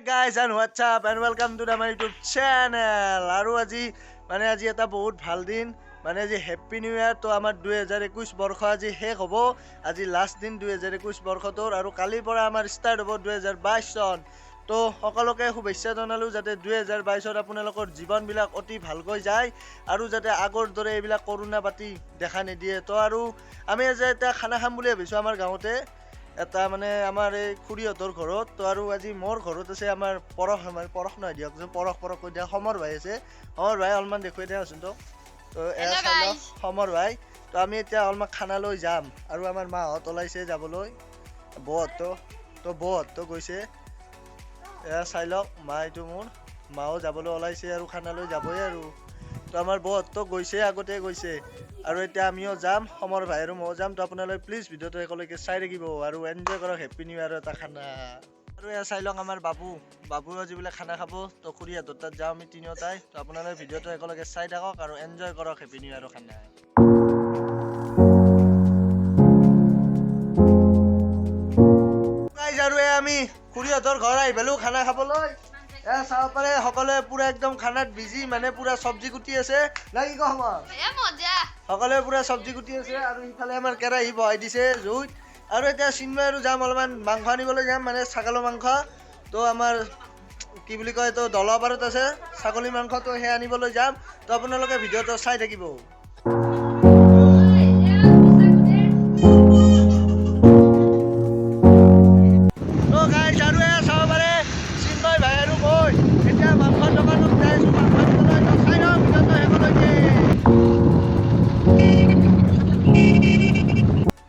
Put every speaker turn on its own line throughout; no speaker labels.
Guys and what's up and welcome to the my YouTube channel. আৰু আজি মানে আজি এটা বহুত ভাল দিন, মানে আজি হেপ্পী নিউ ইয়াৰ। তো আমাৰ 2021 বৰ্ষ আজি শেষ হ'ব, আজি লাষ্ট দিন 2021 বৰ্ষটোৰ আৰু কালিৰ পৰা আমাৰ ষ্টাৰ্ট হ'ব 2022 চন। তো সকলোকে শুভেচ্ছা জনালোঁ যাতে 2022ত আপোনালোকৰ জীৱনবিলাক অতি ভালকৈ যায় আৰু যাতে আগৰ দৰে এইবিলাক কৰোণা পাতি দেখা নিদিয়ে। তো আৰু আমি আজি এতিয়া খানা খাম বুলি ভাবিছোঁ আমাৰ গাঁৱতে এটা, মানে আমাৰ এই খুৰীহঁতৰ ঘৰত। তো আৰু আজি মোৰ ঘৰত আছে আমাৰ পৰশ, মানে পৰশ নহয় দিয়কচোন, পৰশ পৰশ কৈ দিয়া, সমৰ ভাই আছে। সমৰ ভাই অলপমান দেখুৱাই দিয়াচোন। তো তো এয়া
Hello,
চাই লওক
guys.
সমৰ ভাই। তো আমি এতিয়া অলপমান খানা লৈ যাম আৰু আমাৰ মাহঁত ওলাইছে যাবলৈ, বৌহঁতো, তো বৌহঁতো গৈছে। এয়া চাই লওক মা, এইটো মোৰ মাও যাবলৈ ওলাইছে আৰু খানালৈ যাবই আৰু। তো আমাৰ বৌহঁতো গৈছে, আগতে গৈছে আৰু এতিয়া আমিও যাম, সমৰ ভাই আৰু ময়ো যাম। তো আপোনালোকে প্লিজ ভিডিঅ'টো শেষলৈকে চাই থাকিব আৰু এনজয় কৰক হেপ্পী নিউ ইয়াৰৰ এটা খানা। আৰু এয়া চাই লওক আমাৰ বাবু, বাবুও আজি বোলে খানা খাব। তো খুৰীহঁতৰ তাত যাওঁ আমি তিনিওটাই। তো আপোনালোকে ভিডিঅ'টো একেলগে চাই থাকক আৰু এনজয় কৰক হেপ্পী নিউ ইয়াৰৰ খানা। Guys, আৰু এই আমি খুৰীহঁতৰ ঘৰ আহি পালোঁ খানা খাবলৈ। এয়া চাব পাৰে সকলোৱে পুৰা একদম খানাত বিজি, মানে পুৰা চব্জি কুটি আছে না কি কম?
এ মজা।
সকলোৱে পুৰা চব্জি কুটি আছে আৰু ইফালে আমাৰ কেৰাহী বহাই দিছে জুইত। আৰু এতিয়া চিন্ময় আৰু যাম, অলপমান মাংস আনিবলৈ যাম, মানে ছাগলৰ মাংস। তো আমাৰ কি বুলি কয়, তো দলপাৰত আছে ছাগলী মাংস, তো সেই আনিবলৈ যাম। তো আপোনালোকে ভিডিঅ'টো চাই থাকিব। তো গাইজ, আৰু এয়া চাব পাৰে চিন্ময় ভাই আৰু মই এতিয়া মাংসৰ দোকানত যাই আছোঁ মাংস আনিবলৈ। তো চাই লওক ভিডিঅ'টো শেষলৈকে।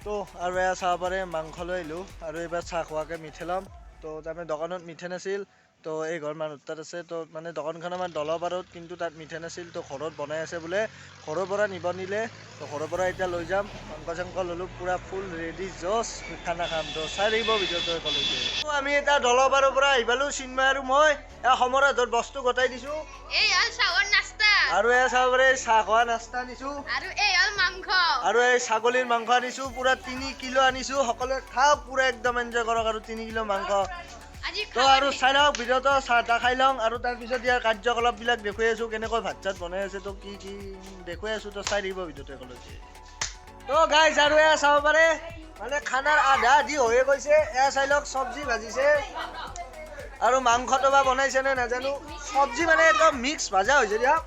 তো আৰু এয়া চাব পাৰে মাংস লৈ আহিলোঁ আৰু এইবাৰ চাহ খোৱাকৈ মিঠে ল'ম। তো তাৰমানে দোকানত মিঠে নাছিল, তো এই ঘৰ মানুহ তাত আছে। তো মানে দোকানখন আমাৰ দলপাৰত, কিন্তু তাত মিঠে নাছিল, তো ঘৰত বনাই আছে বোলে, ঘৰৰ পৰা নিব নিলে। তো ঘৰৰ পৰা এতিয়া লৈ যাম। মাংস চাংস ল'লোঁ, পূৰা ফুল ৰেডি, জষ্ট খানা খাম। তো চাই থাকিব ভিডিঅ'টো শেষলৈকে। তো আমি এতিয়া দলপাৰৰ পৰা আহি পালোঁ, চিন্ময় আৰু মই। এয়া সমৰাধত বস্তু গোটাই দিছোঁ।
এই হ'ল চাহৰ নাস্তা।
আৰু এয়া চাব পাৰে চাহ খোৱা নাস্তা আনিছোঁ।
আৰু এই হ'ল মাংস।
আৰু এই ছাগলীৰ মাংস আনিছোঁ, পূৰা 3 কিলো আনিছোঁ। সকলোৱে খাওক, পূৰা একদম এনজয় কৰক আৰু 3 কিলো মাংস।
আজি
তো আৰু চাই লওক ভিডিঅ'টো, চাহ তাহ খাই লওঁ আৰু তাৰপিছত ইয়াৰ কাৰ্যকলাপবিলাক দেখুৱাই আছোঁ, কেনেকৈ ভাত চাত বনাই আছে, তো কি কি দেখুৱাই আছোঁ। তো চাই থাকিব ভিডিঅ'টো একেলগে। তো গাইজ, আৰু এয়া চাব পাৰে মানে খানাৰ আধা আধি হৈয়ে গৈছে। এয়া চাই লওক চব্জি ভাজিছে আৰু মাংসটো বা বনাইছে নে নাজানো। চব্জি মানে একদম মিক্স ভাজা হৈছে দিয়ক।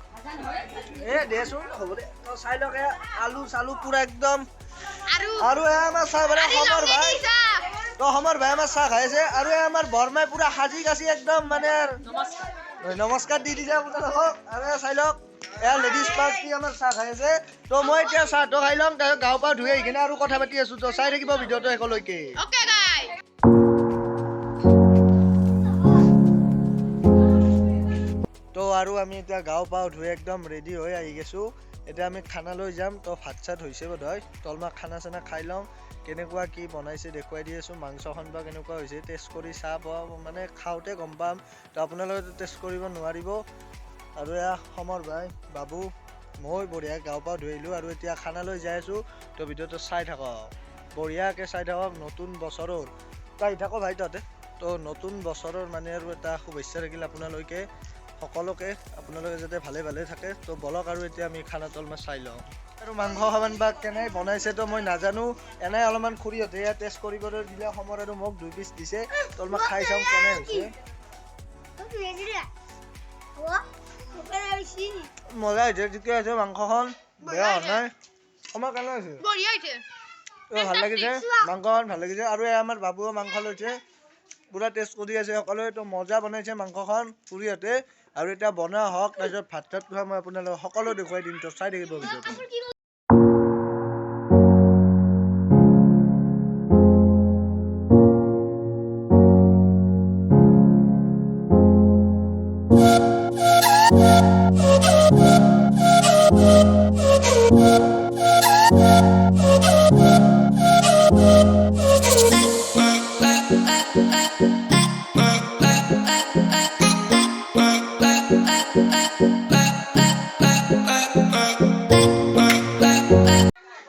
এ দেচোন, হ'ব দে। তো চাই লওক এয়া আলু চালু পুৰা একদম।
আৰু
আৰু এয়া আমাৰ চাহ পাৰে
আজি
সমৰ
লগে
ভাই।
দিছা।
তো সমৰ ভাই আমাৰ চাহ খাই আছে আৰু এই আমাৰ বৰমাই পুৰা সাজি কাচি একদম মানে নমস্কাৰ দি দিছে আপোনালোকক। আৰু এয়া চাই লওক এয়া লেডিজ পাৰ্টি আমাৰ চাহ খাই আছে। তো মই এতিয়া চাহটো খাই ল'ম, তাৰপিছত গাঁৱৰ পৰা ধুই আহি কিনে আৰু কথা পাতি আছো। তো চাই থাকিব ভিডিঅ'টো শেষলৈকে।
Okay guys.
তো আৰু আমি এতিয়া গাঁও পা ধুই একদম ৰেডি হৈ আহি গৈছোঁ। এতিয়া আমি খানা লৈ যাম। তো ভাত চাত হৈছে বোধহয়, তো অলপমান খানা চানা খাই লওঁ। কেনেকুৱা কি বনাইছে দেখুৱাই দি আছোঁ। মাংসখন বা কেনেকুৱা হৈছে টেষ্ট কৰি চাব, মানে খাওঁতে গম পাম। তো আপোনালোকেতো টেষ্ট কৰিব নোৱাৰিব। আৰু এয়া সমৰ ভাই, বাবু, মই বঢ়িয়া গাঁও পৰা ধুই আহিলোঁ আৰু এতিয়া খানা লৈ যাই আছোঁ। তো ভিডিঅ'টো চাই থাকক, বঢ়িয়াকৈ চাই থাকক। নতুন বছৰৰ তই আহি থাকো ভাই তহঁতে। তো নতুন বছৰৰ মানে আৰু এটা শুভেচ্ছা থাকিল আপোনালোকে সকলোকে, আপোনালোকে যাতে ভালে ভালে থাকে। তো বলক আৰু এতিয়া আমি খানাটো অলপমান চাই লওঁ। আৰু মাংস খাবান বা কেনে বনাইছে তো মই নাজানো, এনেই অলপমান খুৰীহঁতে ইয়াত টেষ্ট কৰিবলৈ দিলে সমৰ আৰু মোক দুই পিচ দিছে। তো অলপমান খাই চাওঁ কেনে হৈছে। মজা হৈছে, ঠিকে আছে, মাংসখন বেয়া হোৱা নাই। আমাৰ কেনে হৈছে?
বঢ়িয়া হৈছে।
তো ভাল লাগিছে, মাংসখন ভাল লাগিছে। আৰু এই আমাৰ বাবুও মাংস লৈছে, পুৰা টেষ্ট কৰি আছে সকলোৱে। তো মজা বনাইছে মাংসখন খুৰীহঁতে। আৰু এতিয়া বনোৱা হওক, তাৰপিছত ভাত চাত খোৱা মই আপোনালোকক সকলো দেখুৱাই দিম। তো চাই থাকিব ভিডিঅ'টো।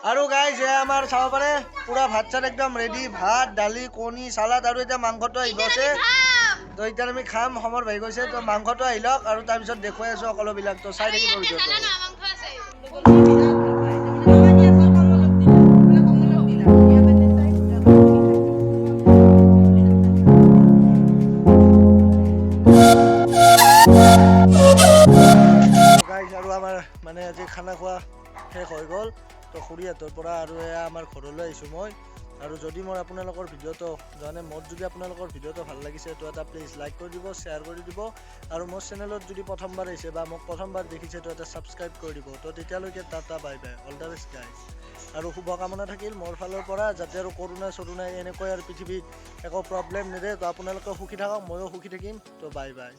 আৰু গাইজ, এয়া আমাৰ চাব পাৰে পুৰা ভাত চাত একদম ৰেডি, ভাত, দালি, কণী, চালাড আৰু এতিয়া মাংসটো আহিব আছে।
খাম।
তো এতিয়া আমি খাম, সময় হৈ গৈছে। তো মাংসটো আহি লওক আৰু তাৰপিছত দেখুৱাই আছোঁ সকলোবিলাক। তো চাই
আৰু
থাকিব
ইয়াতে
ভিডিঅ'টো।
জ্বালা নোহোৱা মাংস আছে।
গাইজ, আৰু আমাৰ মানে আজি খানা খোৱা শেষ হৈ গ'ল। তো খুৰীহঁতৰ পৰা আৰু এয়া আমাৰ ঘৰলৈ আহিছোঁ মই। আৰু যদি মোৰ আপোনালোকৰ ভিডিঅ'টো জানে, মোৰ যদি আপোনালোকৰ ভিডিঅ'টো ভাল লাগিছে, তো এটা প্লিজ লাইক কৰি দিব, শ্বেয়াৰ কৰি দিব আৰু মোৰ চেনেলত যদি প্ৰথমবাৰ আহিছে বা মোক প্ৰথমবাৰ দেখিছে, তো এটা ছাবস্ক্ৰাইব কৰি দিব। তো তেতিয়ালৈকে tata, bye bye, all the best guys আৰু শুভকামনা থাকিল মোৰ ফালৰ পৰা, যাতে আৰু কৰোণা চৰোণাই এনেকৈ আৰু পৃথিৱীত একো প্ৰব্লেম নিদিয়ে। তো আপোনালোকেও সুখী থাকক, ময়ো সুখী থাকিম। তো বাই বাই।